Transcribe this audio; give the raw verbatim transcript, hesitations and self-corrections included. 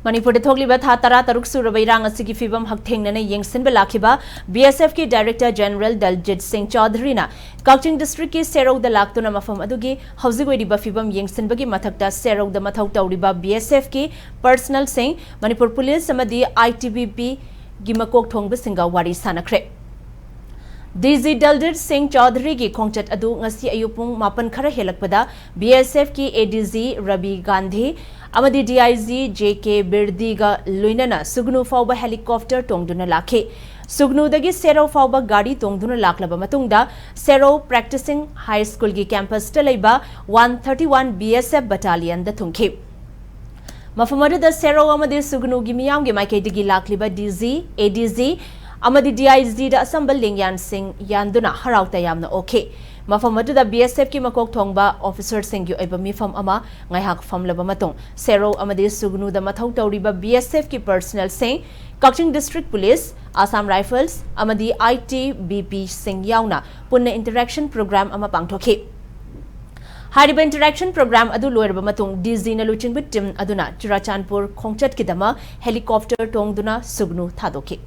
ꯃꯅꯤꯄꯨꯔꯗ ꯊꯣꯛꯂꯤꯕ ꯊꯥ ꯇꯔꯥ ꯇꯔꯨꯛ ꯁꯨꯔꯕ ꯏꯔꯥꯡ ꯑꯁꯤꯒꯤ ꯐꯤꯕꯝ ꯍꯛꯊꯦꯡꯅꯅ ꯌꯦꯡꯁꯤꯟꯕ ꯂꯥꯛꯈꯤꯕ B S F ꯀꯤ Director General ꯗꯜꯖꯤꯠ ꯁꯤꯡ ꯆꯧꯙꯔꯤꯅ ꯀꯛꯆꯤꯡ district ꯀꯤ ꯁꯦꯔꯧꯗ ꯂꯥꯛꯇꯨꯅ ꯃꯐꯝ ꯑꯗꯨꯒꯤ ꯍꯧꯖꯤꯛ ꯑꯣꯏꯔꯤꯕ ꯐꯤꯕꯝ ꯌꯦꯡꯁꯤꯟꯕꯒꯤ ꯃꯊꯛꯇ ꯁꯦꯔꯧꯗ ꯃꯊꯧ ꯇꯧꯔꯤꯕ B S F ꯀꯤ personnel ꯁꯤꯡ, ꯃꯅꯤꯄꯨꯔ ꯄꯨꯂꯤꯁ ꯑꯃꯗꯤ I T B P ꯒꯤ ꯃꯀꯣꯛ ꯊꯣꯡꯕꯁꯤꯡꯒ ꯋꯥꯔꯤ ꯁꯥꯟꯅꯈ꯭ꯔꯦ꯫ D G ꯗꯜꯖꯤꯠ ꯁꯤꯡ ꯆꯧꯙꯔꯤꯒꯤ ꯈꯣꯡꯆꯠ ꯑꯗꯨ ꯉꯁꯤ ꯑꯌꯨꯛ ꯄꯨꯡ ꯃꯥꯄꯟ ꯈꯔ ꯍꯦꯜꯂꯛꯄꯗ B S F ꯀꯤ A D G Ravi Gandhi ꯑꯃꯗꯤ D I G J K ꯕꯤꯔꯗꯤꯒ ꯂꯣꯏꯅꯅ ꯁꯨꯒꯅꯨ ꯐꯥꯎꯕ helicopter ꯇꯣꯡꯗꯨꯅ ꯂꯥꯛꯈꯤ꯫ ꯁꯨꯒꯅꯨꯗꯒꯤ ꯁꯦꯔꯧ ꯐꯥꯎꯕ ꯒꯥꯔꯤ ꯇꯣꯡꯗꯨꯅ ꯂꯥꯛꯂꯕ ꯃꯇꯨꯡꯗ ꯁꯦꯔꯧ Practicing High School ꯒꯤ campus ꯇ ꯂꯩꯕ one thirty one B S F battalion ꯗ ꯊꯨꯡꯈꯤ꯫ ꯃꯐꯝ ꯑꯗꯨꯗ ꯁꯦꯔꯧ ꯑꯃꯗꯤ ꯁꯨꯒꯅꯨꯒꯤ ꯃꯤꯌꯥꯝꯒꯤ ꯃꯥꯏꯀꯩꯗꯒꯤ ꯂꯥꯛꯂꯤꯕ D G, A D G ꯑꯃꯗꯤ D I G ꯗ ꯑꯆꯝꯕ ꯂꯦꯡꯌꯥꯟꯁꯤꯡ ꯌꯥꯟꯗꯨꯅ ꯍꯔꯥꯎ ꯇꯌꯥꯝꯅ ꯑꯣꯛꯈꯤ꯫ ꯃꯐꯝ ꯑꯗꯨꯗ B S F ꯀꯤ ꯃꯀꯣꯛ ꯊꯣꯡꯕ officer ꯁꯤꯡꯒꯤ ꯑꯣꯏꯕ ꯃꯤꯐꯝ ꯑꯃ ꯉꯥꯏꯍꯥꯛ ꯐꯝꯂꯕ ꯃꯇꯨꯡ, ꯁꯦꯔꯧ ꯑꯃꯗꯤ ꯁꯨꯒꯅꯨꯗ ꯃꯊꯧ ꯇꯧꯔꯤꯕ B S F ꯀꯤ personnel ꯁꯤꯡ, ꯀꯛꯆꯤꯡ District Police, Assam Rifles ꯑꯃꯗꯤ I T B P ꯁꯤꯡ ꯌꯥꯎꯅ ꯄꯨꯟꯅ interaction program ꯑꯃ ꯄꯥꯡꯊꯣꯛꯈꯤ꯫ ꯍꯥꯏꯔꯤꯕ interaction program ꯑꯗꯨ ꯂꯣꯏꯔꯕ ꯃꯇꯨꯡ, D G ꯅ ꯂꯨꯆꯤꯡꯕ team ꯑꯗꯨꯅ ꯆꯨꯔꯥꯆꯥꯟꯄꯨꯔ ꯈꯣꯡꯆꯠꯀꯤꯗꯃꯛ helicopter ꯇꯣꯡꯗꯨꯅ ꯁꯨꯒꯅꯨ ꯊꯥꯗꯣꯛꯈꯤ꯫